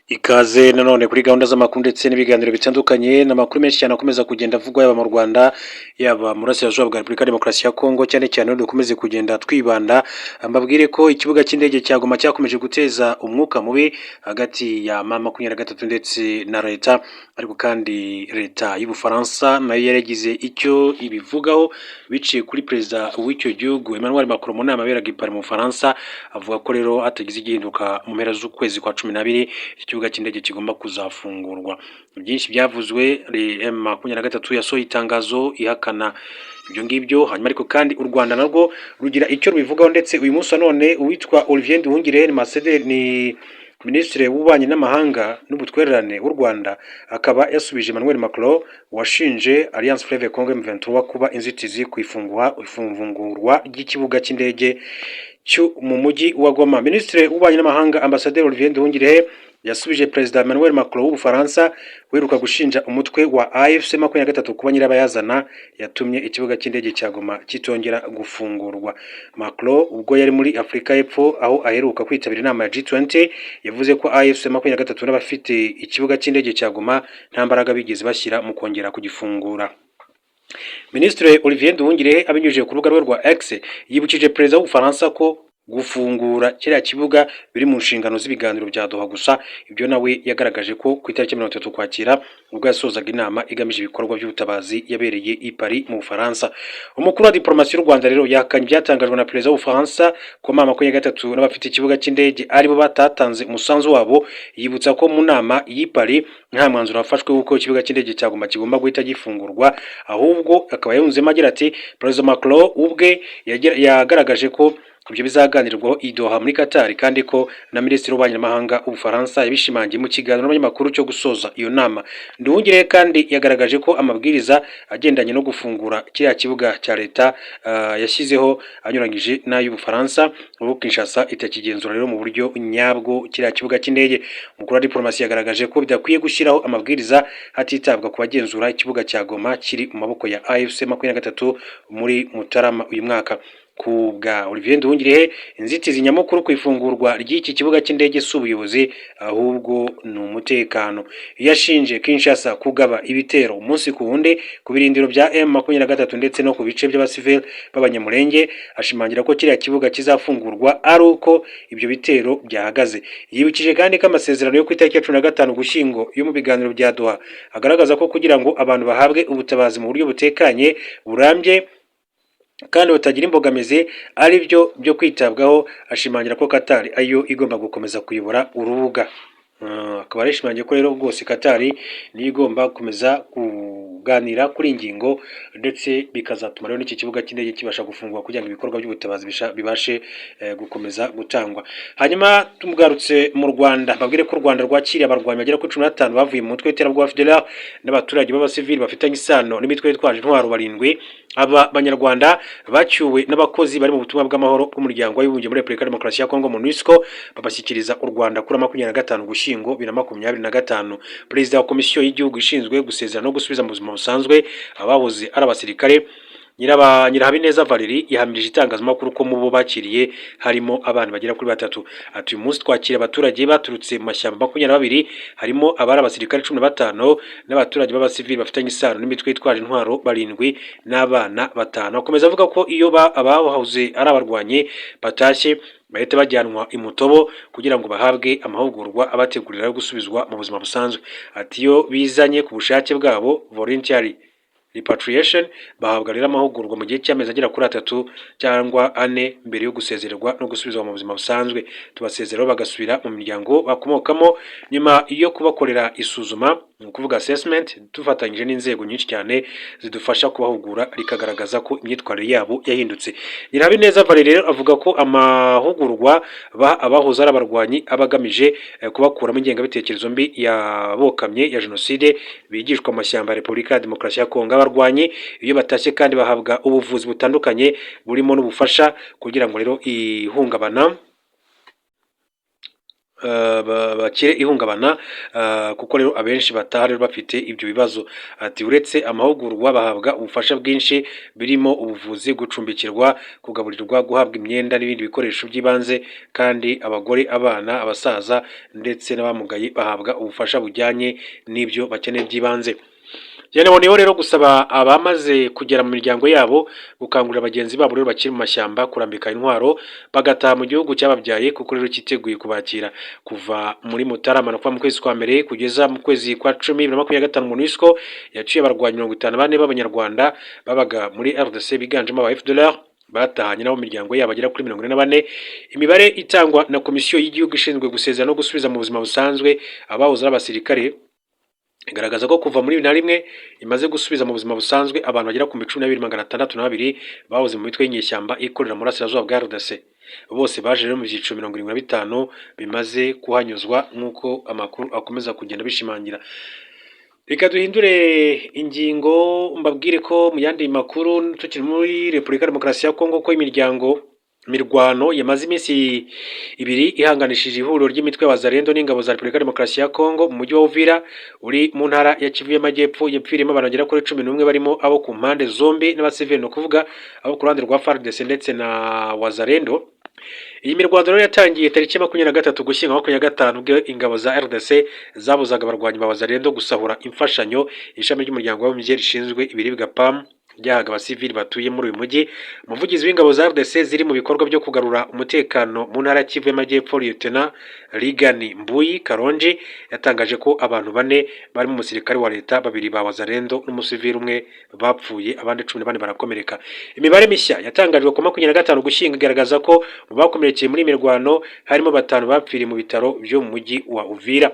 Ikaze nanone kuri gahunda z'amakuru ndetse n'ibiganiro bitandukanye. Ni amakuru menshi cyane akomeza kugenda avugwa, yaba mu Rwanda, yaba mu Burasirazuba bwa Repubulika ya Demokarasi ya Kongo, cyane cyane aho dukomeze kugenda twibanda. Mbabwire ko ikibuga cy'indege cya Goma cyakomeje guteza umwuka mubi hagati ya M23 ndetse na leta. Ariko kandi leta y'Ubufaransa nayo yaragize icyo ibivugaho biciye kuri perezida w'icyo gihugu Emmanuel Macron mu nama yaberaga i Paris mu Bufaransa, avuga ko rero hatagize igihinduka mu mpera z'ukwezi kwa 12 iki kibuga cy'indege kigomba kuzafungurwa. Byinshi byavuzwe, M23 yasohoye itangazo ihakana ibyo ngibyo. Hanyuma ariko kandi u Rwanda narwo rugira icyo rubivugaho, ndetse uyu munsi wa none uwitwa Olivier Nduhungirehe ni Minisitiri w'Ububanyi n'Amahanga n'Ubutwererane w'u Rwanda, akaba yasubije Emmanuel Macron washinje Alliance Fleuve Congo M23 kuba inzitizi ku ifungurwa ry'ikibuga cy'indege cyo mu mujyi wa Goma. Minisitiri w'Ububanyi n'Amahanga, Ambasaderi Olivier Nduhungirehe, yasubije Perezida Emmanuel Macron w'Ubufaransa uheruka gushinja umutwe wa AFC 23 kuba nyirabayazana yatumye ikibuga cy'indege cya Goma kitongera gufungurwa. Macron, ubwo yari muri Afurika y'Epfo aho aheruka kwitabira inama ya G20, yavuze ko AFC 23 n'abafite ikibuga cy'indege cya Goma nta mbaraga bigeze bashyira mu kongera kugifungura. Minisitiri Olivier Nduhungirehe, abinyujije ku rubuga rwe rwa X, yibukije Perezida w'Ubufaransa ko gufungura kiriya kibuga biri mu nshingano z'ibiganiro bya Doha gusa. Ibyo nawe yagaragaje ko ku itariki 30 Ukwakira, ubwo yasozaga inama igamije ibikorwa by'ubutabazi yabereye i Paris mu Bufaransa. Umukuru wa diplomasi y'u Rwanda rero yahakanye ibyatangajwe na Perezida w'Ubufaransa ko M23 n'abafite ikibuga cy'indege aribo batatanze umusanzu wabo, yibutsa ko mu nama y'i Paris nta mwanzuro wafashwe w'uko ikibuga cy'indege cya Goma kigomba guhita gifungurwa. Ahubwo akaba yunzemo agira ati: "Perezida Macron ubwe yagaragaje ko ibyo bizaganirwaho i Doha muri Qatar, kandi ko na Minisitiri w'Ububanyi n'Amahanga w'Ubufaransa yabishimangiye mu kiganiro n'abanyamakuru cyo gusoza iyo nama." Nduhungirehe kandi yagaragaje ko amabwiriza agendanye no gufungura kiriya kibuga cya leta yashyizeho anyuranyije n'ay'Ubufaransa, ubu Kinshasa itakigenzura rero mu buryo nyabwo kiriya kibuga cy'indege. Umukuru wa diplomasi yagaragaje ko bidakwiye gushyiraho amabwiriza hatitabwa ku bagenzura ikibuga cya Goma kiri mu maboko ya AFC 23 muri Mutarama uyu mwaka. Ku bwa Olivier Nduhungirehe, inzitizi nyamukuru ku ifungurwa ry'iki kibuga cy'indege si ubuyobozi, ahubwo ni umutekano. Yashinje Kinshasa kugaba ibitero umunsi ku wundi ku birindiro bya M23 ndetse no ku bice by'abasivili b'Abanyamulenge, ashimangira ko kiriya kibuga kizafungurwa ari uko ibyo bitero byahagaze. Yibukije kandi ko amasezerano yo ku itariki ya 15 Ugushyingo yo mu biganiro bya Doha agaragaza ko kugira ngo abantu bahabwe ubutabazi mu buryo butekanye, burambye kandi butagira imbogamizi ari byo byo kwitabwaho, ashimangira ko Qatar ariyo igomba gukomeza kuyobora urubuga. Akaba yarishimangiye ko rero rwose Qatar niyo igomba gukomeza kuganira kuri iyi ngingo, ndetse bikazatuma rero n'iki kibuga cy'indege kibasha gufungurwa kugira ngo ibikorwa by'ubutabazi bibashe gukomeza gutangwa. Hanyuma tugarutse mu Rwanda, babwire ko u Rwanda rwakiriye abarwanyi bagera kuri 15 bavuye mu mutwe w'iterabwoba FDLR n'abaturage b'abasivili bafitanye isano n'imitwe yitwaje intwaro barindwi. Aba banyarwanda bacyuwe n'abakozi bari mu butumwa bw'amahoro bw'Umuryango w'Abibumbye muri Repubulika ya Demokarasi ya Kongo, MONUSCO, babashyikiriza u Rwanda kuri 25 Ugushyingo 2025. Perezida wa Komisiyo y'Igihugu ishinzwe gusezera no gusubiza mu buzima busanzwe abahoze ari abasirikare, Nyirahabineza Valerie, yahamirije itangazamakuru ko mu bo bakiriye harimo abana bagera kuri batatu. Ati: "Uyu munsi twakiriye abaturage baturutse mu mashyamba 22, harimo abari abasirikare 15 n'abaturage b'abasivili bafitanye isano n'imitwe yitwaje intwaro barindwi n'abana batanu." Akomeza avuga ko iyo abahoze ari abarwanyi batashye bahita bajyanwa i Mutobo kugira ngo bahabwe amahugurwa abategurira yo gusubizwa mu buzima busanzwe. Ati: "Iyo bizanye ku bushake bwabo, voluntary repatriation, bahabwa rero amahugurwa mu gihe cy'amezi agera kuri 3 cyangwa 4 mbere yo gusezererwa no gusubizwa mu buzima busanzwe. Tubasezeraho bagasubira mu miryango bakomokamo nyuma yo kubakorera isuzuma, ni ukuvuga assessment, dufatanyije n'inzego nyinshi cyane zidufasha kubahugura, rikagaragaza ko imyitwarire yabo yahindutse." Nyirahabineza Valerie rero avuga ko amahugurwa baha abahoze ari abarwanyi aba agamije kubakuramo ingengabitekerezo mbi yabokamye ya jenoside bigishwa mu mashyamba ya Repubulika ya Demokarasi ya Kongo. Abarwanyi iyo batashye kandi bahabwa ubuvuzi butandukanye burimo n'ubufasha kugira ngo rero ihungabana bakire ihungabana, kuko rero abenshi bataha rero bafite ibyo bibazo. Ati uretse amahugurwa, bahabwa ubufasha bwinshi birimo ubuvuzi, gucumbikirwa, kugaburirwa, guhabwa imyenda n'ibindi bikoresho by'ibanze, kandi abagore, abana, abasaza ndetse n'abamugaye bahabwa ubufasha bujyanye n'ibyo bakeneye by'ibanze. Yanaboneyeho rero gusaba abamaze kugera mu miryango yabo gukangurira bagenzi babo rero bakiri mu mashyamba kurambika intwaro bagataha mu gihugu cyababyaye, kuko rero cyiteguye kubakira. Kuva muri Mutarama, no kuva mu kwezi kwa mbere kugeza mu kwezi kwa cumi 2025, MONUSCO yaciye abarwanyi 54 b'Abanyarwanda babaga muri RDC, biganjemo aba FDLR, batahanye nabo miryango yabo bagera kuri 44. Imibare itangwa na Komisiyo y'Igihugu ishinzwe gusezera no gusubiza mu buzima busanzwe abahoze ari abasirikare igaragaza ko kuva muri 2001 imaze gusubiza mu buzima busanzwe abantu bagera ku 12,602 bahoze mu mitwe y'inyeshyamba ikorera mu burasirazuba bwa RDC. Bose baje rero mu byiciro 75 bimaze kuhanyuzwa, nk'uko amakuru akomeza kugenda bishimangira. Reka duhindure ingingo, mbabwire ko mu yandi makuru tukiri muri Repubulika Demokarasi ya Kongo ko imiryango mirwano yamaze iminsi 2 ihanganishije ihuriro ry'imitwe y'Abazalendo n'ingabo za Repubulika Demokarasi ya Kongo mu mujyi wa Uvira uri mu ntara ya Kivu y'Amajyepfo yapfiriyemo abantu bagera kuri 11, barimo abo ku mpande zombi n'abasivili, ni ukuvuga abo ku ruhande rwa FARDC ndetse na Wazalendo. Iyi mirwano rero yatangiye tariki 23 Gushyingo 25, ubwo ingabo za RDC zabuzaga abarwanyi ba Wazalendo gusahura imfashanyo ishami ry'Umuryango w'Abibumbye rishinzwe ibiribwa PAM ryahaga abasivili batuye muri uyu mujyi. Umuvugizi w'ingabo za RDC ziri mu bikorwa byo kugarura umutekano mu ntara ya Kivu y'Amajyepfo, Lieutenant Rigani Mbuyi Karonji, yatangaje ko abantu bane barimo umusirikare wa leta, babiri ba Wazalendo n'umusivili umwe bapfuye, abandi 14 barakomereka. Imibare mishya yatangajwe ku 25 Gushyingo igaragaza ko mu bakomerekeye muri iyi mirwano harimo batanu bapfiriye mu bitaro byo mu mujyi wa Uvira.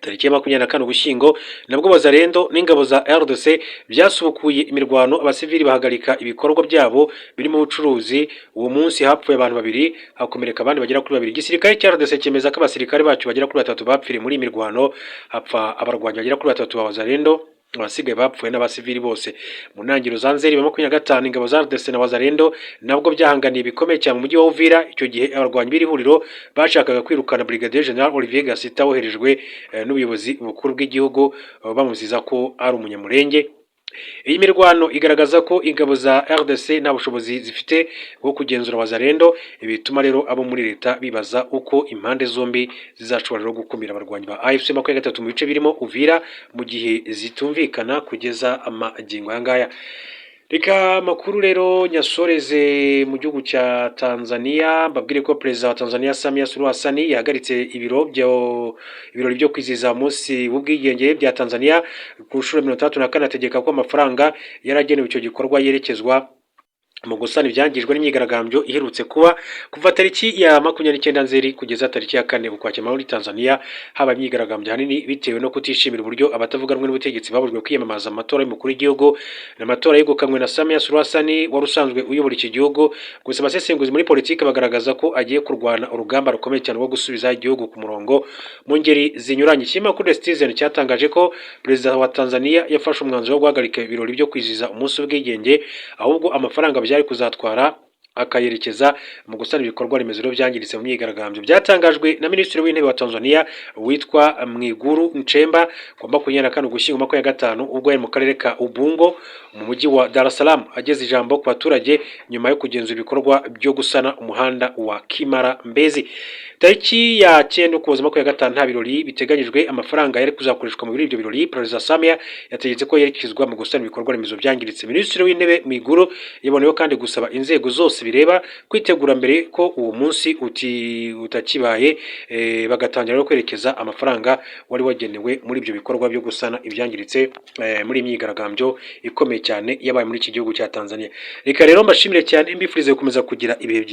Tariki ya 24 Ugushyingo nabwo Wazalendo n'ingabo za RDC byasubukuye imirwano, abasivili bahagarika ibikorwa byabo birimo ubucuruzi. Uwo munsi hapfuye abantu babiri, hakomereka abandi bagera kuri babiri. Igisirikare cya RDC cyemeza ko abasirikare bacyo bagera kuri batatu bapfiriye muri iyi mirwano, hapfa abarwanyi bagera kuri batatu ba Wazalendo, abasigaye bapfuye n'abasivili bose. Mu ntangiriro za Nzeri 25, ingabo za RDC na Wazalendo nabwo byahanganiye bikomeye cyane mu mujyi wa Uvira. Icyo gihe abarwanyi b'iri huriro bashakaga kwirukana Brigadier General Olivier Gasita woherejwe n'ubuyobozi bukuru bw'igihugu, bamuziza ko ari Umunyamurenge. Iyi mirwano igaragaza ko ingabo za RDC nta bushobozi zifite bwo kugenzura Wazalendo. Ibi bituma rero abo muri leta bibaza uko impande zombi zizashobora rero gukumira abarwanyi ba AFC 23 mu bice birimo Uvira mu gihe zitumvikana kugeza amagingo aya ngaya. Reka amakuru rero nyasoreze mu gihugu cya Tanzania, mbabwire ko Perezida wa Tanzania Samia Suluhu Hassan yahagaritse ibirori byo kwizihiza umunsi w'ubwigenge bya Tanzania ku nshuro 64, ategeka ko amafaranga yari agenewe icyo gikorwa yerekezwa mu gusana ibyangijwe n'imyigaragambyo iherutse kuba. Kuva tariki ya 29 Nzeri kugeza tariki ya 4 Ukwakira muri Tanzania haba imyigaragambyo, ahanini bitewe no kutishimira uburyo abatavuga rumwe n'ubutegetsi babujijwe kwiyamamaza mu matora y'umukuru w'igihugu. Ni amatora yegukanywe na Samia Suluhu Hassan wari usanzwe uyobora iki gihugu. Gusa abasesenguzi muri politiki bagaragaza ko agiye kurwana urugamba rukomeye cyane rwo gusubiza igihugu ku murongo mu ngeri zinyuranye. Ikinyamakuru The Citizen cyatangaje ko Perezida wa Tanzania yafashe umwanzuro wo guhagarika ibirori byo kwizihiza umunsi w'ubwigenge, ahubwo amafaranga byari kuzatwara akayerekeza mu gusana ibikorwa remezo rero byangiritse mu myigaragambyo. Byatangajwe na Minisitiri w'Intebe wa Tanzania witwa Mwigulu Nchemba ku 24 Ugushyingo 25, ubwo yari mu karere ka Ubungo mu mujyi wa Dar es Salaam, ageza ijambo ku baturage nyuma yo kugenzura ibikorwa byo gusana umuhanda wa Kimara Mbezi. Tariki ya 9 Ukuboza 25 nta birori biteganyijwe. Amafaranga yari kuzakoreshwa muri ibyo birori, Perezida Samia yategetse ko yerekezwa mu gusana ibikorwa remezo byangiritse. Minisitiri w'Intebe Mwigulu yaboneyeho kandi gusaba inzego zose bireba kwitegura mbere ko uwo munsi utakibaye, bagatangira no kwerekeza amafaranga wari wagenewe muri ibyo bikorwa byo gusana ibyangiritse muri iyi myigaragambyo ikomeye cyane yabaye muri iki gihugu cya Tanzania. Reka rero mbashimire cyane, mbifurize gukomeza kugira ibihe byiza.